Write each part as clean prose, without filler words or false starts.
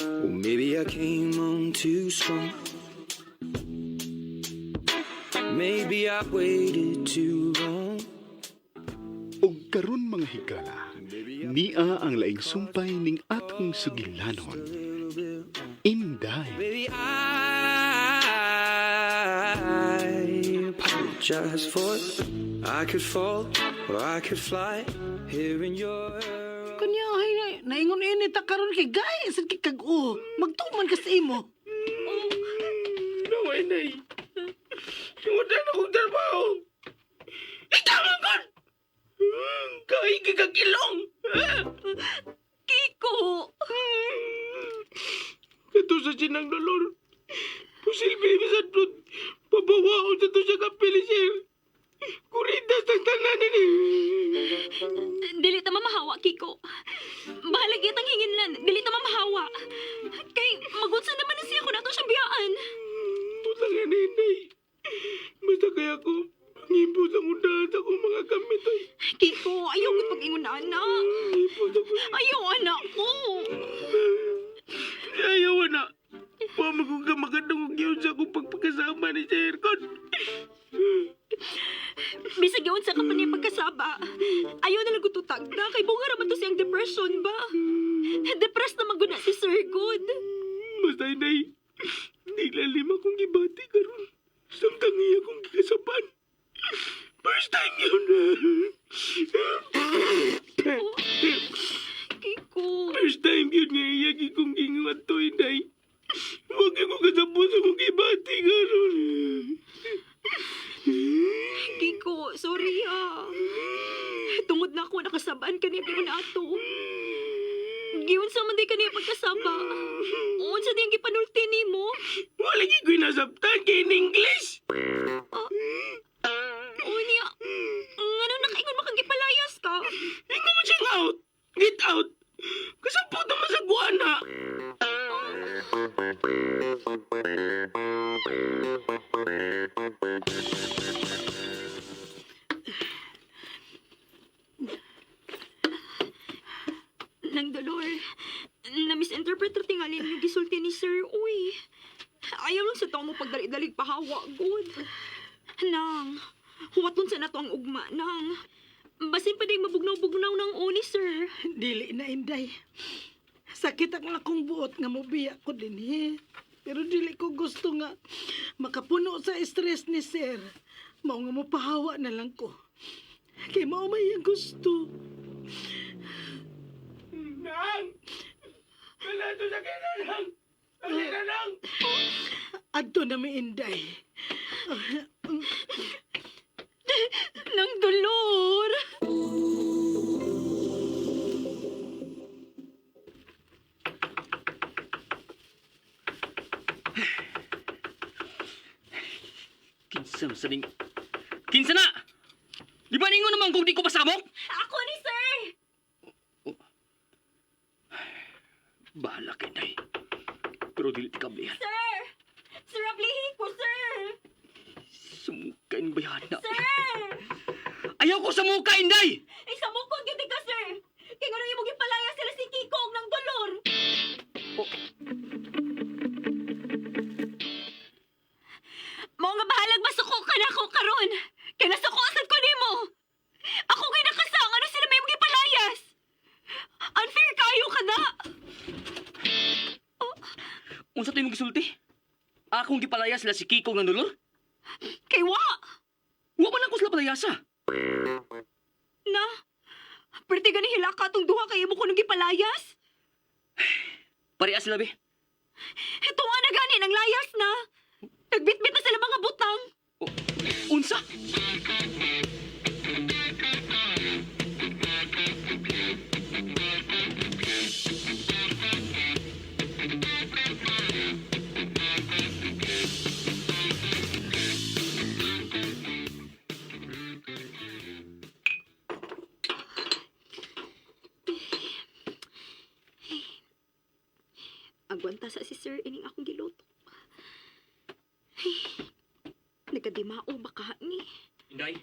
Well, maybe I came on too strong. Maybe I waited too long. Og karon mga higala, nia ang laing sumpay ning atong sugilanon. Inday. Baby, I apologize for it. I could fall or I could fly here in your Kunya ay naingon ini ta karon kay gay sad kay kag-o. Magtuman ka sa imo. Naway, nay. Wala na kong trabaho. Ikaw man kon! Kay kagilong. Kiko! Ito sa sinang dolor. Posible ba sa tut? Pabawaon sa to siya kapilisir. Kuritas ang tanan ni. Dili ta mamahawa, Kiko. Bahalag itang hinginlan. Dili ta mamahawa. Kay magunsa naman na siya kung nato siyang biyaan. Butang yan, inay. Basta kaya ko, ngipos ang undahan sa akong mga gamit ay. Kiko, ayaw ko pag-ingon na, anak. Ngipos ako. Ayaw, anak ko. Ayaw na. Huwag mo kong kamakadungog yun sa akong pagpagkasama ni Sir Con. Bisag yun sa ka pa niya pagkasaba. Ayaw na lang gututag na. Kay bunga raman to siyang depression ba? Depressed naman guna si Sir Good. Basta inay, di lalim akong gibati karon. Samtang iya akong gikasapan. First time yun. Kiko. First time yun nga iya kong ginguan to, inay. Huwag ko kasabot sa akong gibati karon. Kiko, sorry ah. Tungod na ako nakasabaan kaniya giun ato. Giun sa man di kaniya pagkasaba. Unsa di ang gipanulti nimo? Wala gyud ko'y nasabtan kay in English. Unya, ngano nakaingon makang gipalayas ka? Ingon mo siyang out. Get out. Kasabot naman sa guana. Nang dolor, na misinterpret ra tingali yung gisulti ni Sir. Uy, ayaw lang sa tao mo pagdali-dalig pahawa, good. Nang, huwaton sa nato ang ugma, nang. Basin pa ding mabugnaw-bugnaw ng uni, sir. Dili na Inday. Sakit ang akong buot nga mobiya ko dinhi. Pero dili ko gusto nga makapuno sa stress ni sir. Mao nga mopahawa na lang ko. Kay mao may iyang gusto. Nang! Wala to sa kinanang! Alin na nang! Adto na mi Inday. Nang dolor. Kinsa man sa ning... Kinsa na! Di ba ningon naman kung di ko pasamok? Ako ni sir. Bahala kay day. Pero dili ti kablihan. Sir! Sir, ablihin ko, sir! Sumuka in bayana. Sir! Ayaw ko sa muka, Inday! Ay, sa mukha gyud ka, sir! Kay ngano imong gipalaya sila si Kiko og nang dolor. Oh. Mao nga bahalag masuko ka na ako karon. Kay nasuko sad ko nimo. Ako kay nakasang ano sila may imong gipalayas. Unfair kayo ka na. Unsa to imong gisulti? Akong gipalaya sila si Kiko nga nulor? Kay wa Wa man ako sila palayasa. na. Perti gani hilaka tong duha kay imo kuno gipalayas. Pareha sila be. Ito nga na gani nang layas na. Nagbitbit na sila mga butang. Oh, unsa? Agwanta sa si sir ining akong giluto. Ay, nagkadimao baka ni. Inday?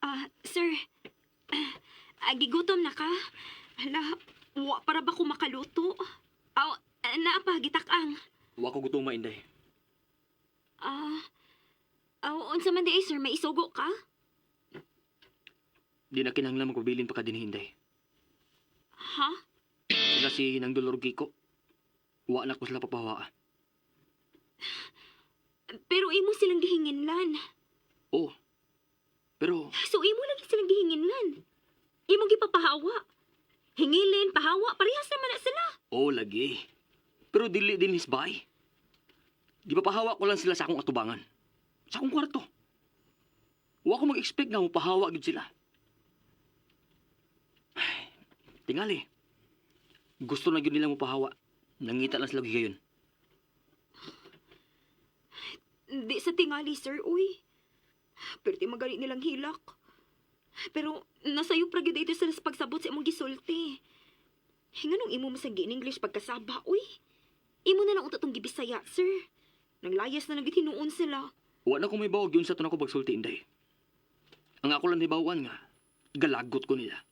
Ah, sir. Gigutom na ka? Hala, wa para ba ko makaluto? Aw, naa pa, gitak-ang. Wa ko gutoma, Inday. Ah, aw, unsa man di ay, sir, may isugo ka? Di na kinahanglan magpabilin pa ka din, Inday. Ha? Sila si Nang Dolor Kiko. Wa na ko sila papahawaa. Pero imo silang gihinginlan. Oo. Pero, So imo lagi silang gihinginlan. Imong gipapahawa. Hingilin, pahawa, parehas naman na sila. oo lagi. Pero dili din his bay. Di ba pahawa ko lang sila sa akong atubangan? Sa akong kwarto. Wa ko mag-expect nga mopahawa gyud sila. Ay, tingali. Gusto na gyud nila mopahawa. Nangita lang sila og higayon. Di sa tingali, sir, uy. Pero di magali nilang hilak. Pero nasayo pra gyud ito sila sa pagsabot sa imong gisulti. Nganong imo masang English pagkasaba, uy. Imo na lang unta tong gibisaya, sir. Nanglayas na lang gyud hinuon sila. Wa na ko may bawag yun sa tunang ko pagsulti, Inday. Ang ako lang hibawan nga, galagot ko nila.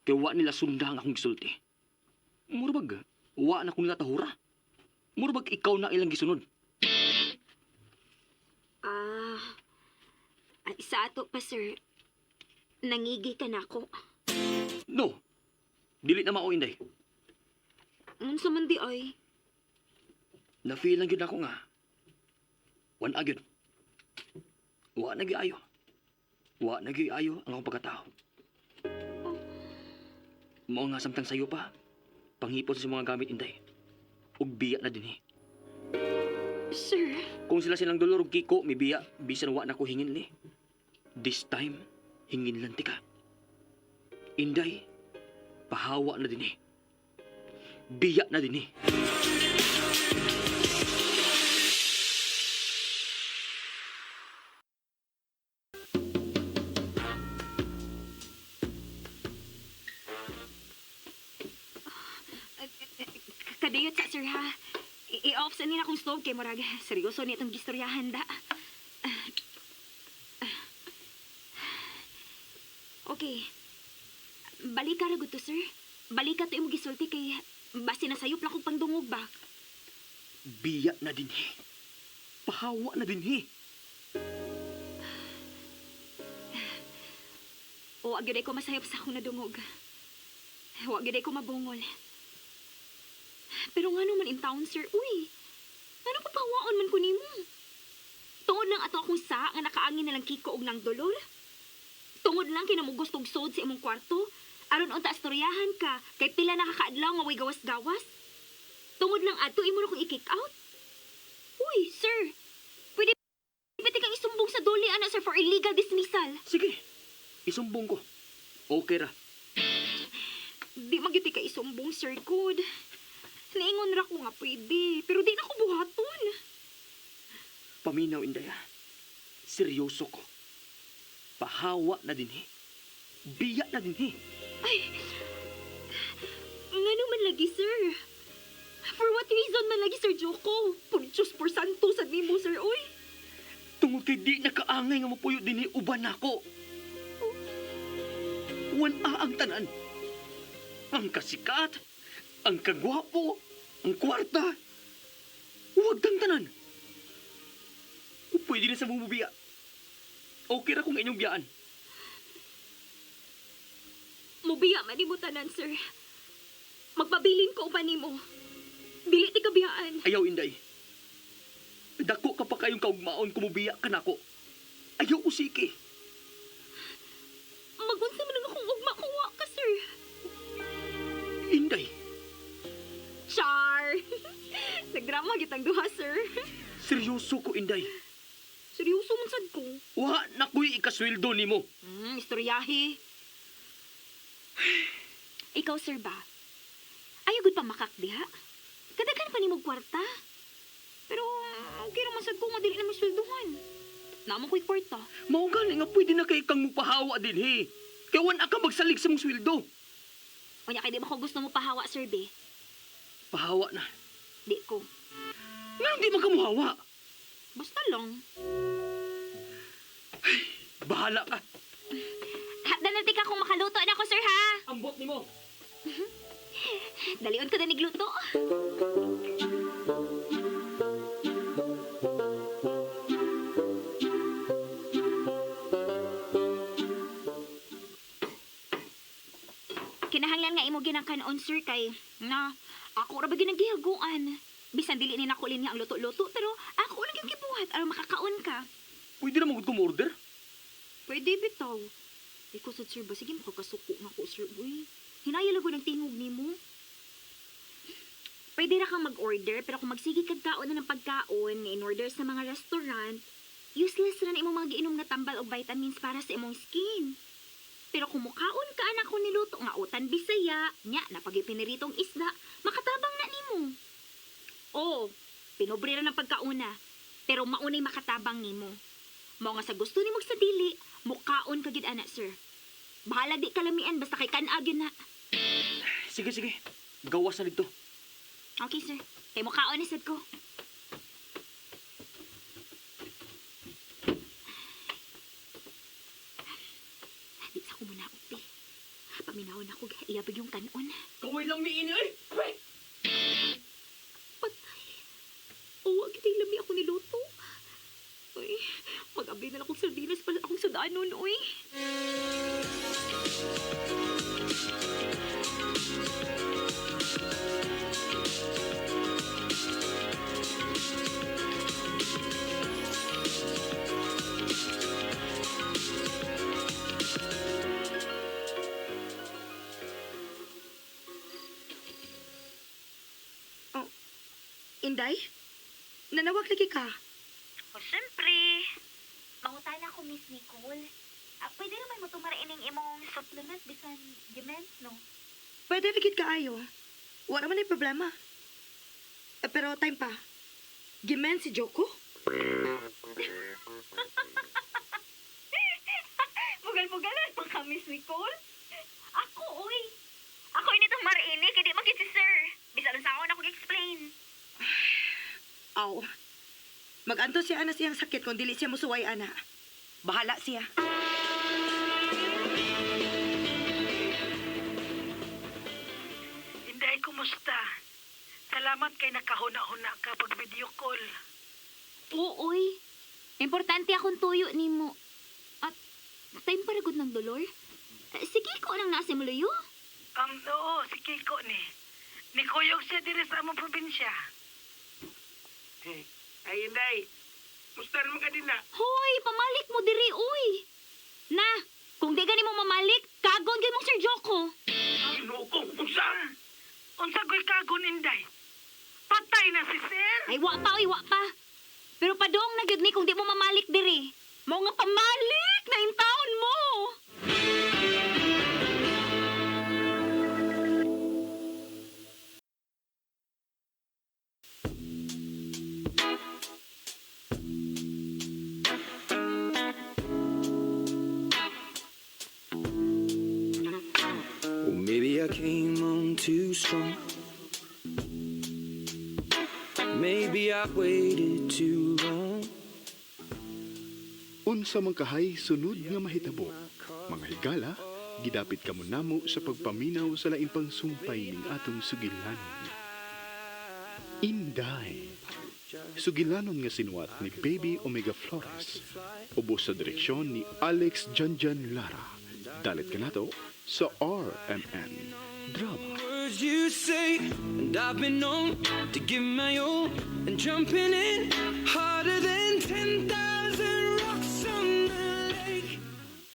Kaya wa nila sunda ang akong gisulti. Murabag, wa na ko nila tahura. Murabag ikaw na ilang gisunod. Ah, ay, sa ato pa, sir. Nangigi ka na ako. No. Dili na mao, Inday. Unsa man di ay? Na-feel lang yun ako nga. Wan agad. Wa na gyud ayo. Wa na gyud ayo ang akong pagkatao. Mao nga samtang sayo pa. Panghipon sa mga gamit, Inday. Ug biya na din eh. Sir, Kung sila silang dolor og Kiko, may biya, bisan wa na ko hingin ni. This time, hingin lang tika. Inday, pahawa na din eh. Biya na din eh. Kadiyot sa sir ha. I-off sa nila akong stove kay murag. Seryoso ni itong gistoryahan da. Okay. Balik ka ra gud to, sir. Balik ka to imong gisulti kay basi na sayop lang kong pangdungog ba. Biya na din eh. Pahawa na din eh. O gyud ay ko masayop sa akong nadungog. Wa gyud ay ko mabungol. Pero ngano man in town, sir, uy. Ngano papawaon man ko nimo? Tungod lang ato akong sa nga nakaangin na lang Kiko og nang dolor. Tungod lang kay namugos og sod sa imong kwarto. Aron unta astoryahan ka kay pila na kakaadlaw nga way gawas-gawas. Tungod lang ato imo na kong i-kick out. Uy, sir. Pwede pwede kang isumbong sa doli ana sir for illegal dismissal. Sige, isumbong ko. Okay ra. Di magyuti ka isumbong, Sir Good. Niingon ra ko nga pwede, pero di na ko buhaton. Paminaw, Inday ah. Seryoso ko. Pahawa na din eh. Biya na din eh. Ay, ngano man lagi, sir? For what reason man lagi, Sir Joko? Por Diyos, por santo sa nimo, sir, oy. Tungod kay di nakaangay nga mapuyo din eh, uban nako. Wan a ang tanan. Ang kasikat, ang kagwapo, ang kwarta. Huwag kang tanan. Pwede na sa mong bubiya. Okay ra kung inyong biyaan. Mubiya man nimo tanan, sir. Magpabilin ko uban nimo. Dili ti kabiyaan. Ayaw, Inday. Dako ka pa kayong kaugmaon kumubiya ka nako. Ayaw usiki. Magunsa man ang akong ugma kung wa ka, sir. Inday, Char! Nagdrama gitang duha, sir. seryoso ko, Inday. Seryoso man sad ko. Wa na ko'y ikasweldo nimo. Istoryahe. Ikaw, sir ba? Ayaw gud pa makak diha. Kadaghan pa nimo kwarta. Pero okay ra man sad ko nga dili na maswelduhan. Namo ko'y kwarta. Mao gani nga pwede na kay kang mupahawa din he. Kay wan ka magsalig sa mong sweldo. Unya kay di ba ko gusto mo pahawa, sir be? Pahawa na. Di ko. Nga di man ka muhawa. Basta lang. Bahala ka. Hapdan na tika kung makaluto na ako, sir, ha? Ambot nimo. Dalion ko na nigluto. Kinahanglan nga imo ginakanon, sir, kay na ako ra ba ginagihaguan. Bisan dili ni nakulin nga ang luto-luto, pero ako lang yung gibuhat aron makakaon ka. Pwede na magud ko mo-order. Pwede bitaw. Ikaw sad sir ba sige makakasuko na ko sir uy. Hinaya lang ko ng tingog nimo. Pwede ra kang mag-order pero kung magsige kag kaon na ng pagkaon in order sa mga restaurant, useless ra na imong mga giinom nga tambal og vitamins para sa imong skin. Pero kung mukaon ka anak ko niluto nga utan bisaya, nya napagipiniritong isda, makatabang na nimo. Oo, pinobre ra ng pagkauna, pero maunay makatabang nimo. Mao nga sa gusto nimo sa dili, mukaon ka gid ana sir. Bahala di kalamian basta kay kan-a gyud na. Sige, sige. Gawas na dito. Okay sir, kay mukaon ni sad ko. Di sa ko muna uti. Paminawon ako iyabig yung kanon. Kaway lang ni ini ay. Patay. Uwa, kita'y lami ako niluto. Uy, mag-abli na lang akong sardinas para akong sudanon, uy. Inday? Nanawag lagi ka. O, syempre. Mangutan ako, Miss Nicole. Ah, pwede naman mo tumarain ang imong supplement bisan dement, no? Pwede lagi kaayo. Wala man ay problema. Eh, pero time pa. Gimen si Joko? Bugal-bugalan pa ka, Miss Nicole. Ako, uy. Ako ini itong mariini, kaya di magit si sir. Bisan sa ako na explain. Aw. Maganto siya ana siyang sakit kung dili siya musuway ana. Bahala siya. Inday, kumusta? Salamat kay nakahuna-huna ka pag video call. Oo, uy. Importante akong tuyo nimo. At time para gud ng dolor. Eh, Sige ko nang nasa muluyo. Oo, si Kiko ni. Nikuyog siya diri sa among probinsya. Ay, Inday. Musta naman ka din na? Hoy, pamalik mo diri, uy. Na, kung di gani mo mamalik, kagon gyud mong Sir Joko. Ginoo ko, unsa? Unsa ko'y kagon, Inday? Patay na si sir! Ay, wa pa, uy, wa pa. Pero padong na gyud ni kung di mo mamalik diri. Mao nga pamalik na in town mo. Or maybe I came on too strong. Maybe I waited too long. Unsa man kahay sunod nga mahitabo. Mga higala, gidapit kamo namo sa pagpaminaw sa lain pang sumpay ning atong sugilanon. Inday. Sugilanon nga sinuwat ni Baby Omega Flores. Ubos sa direksyon ni Alex Janjan Lara. Dalit kanato sa RMN Drama. Words you say, and I've been known to give my all and jumping in hard.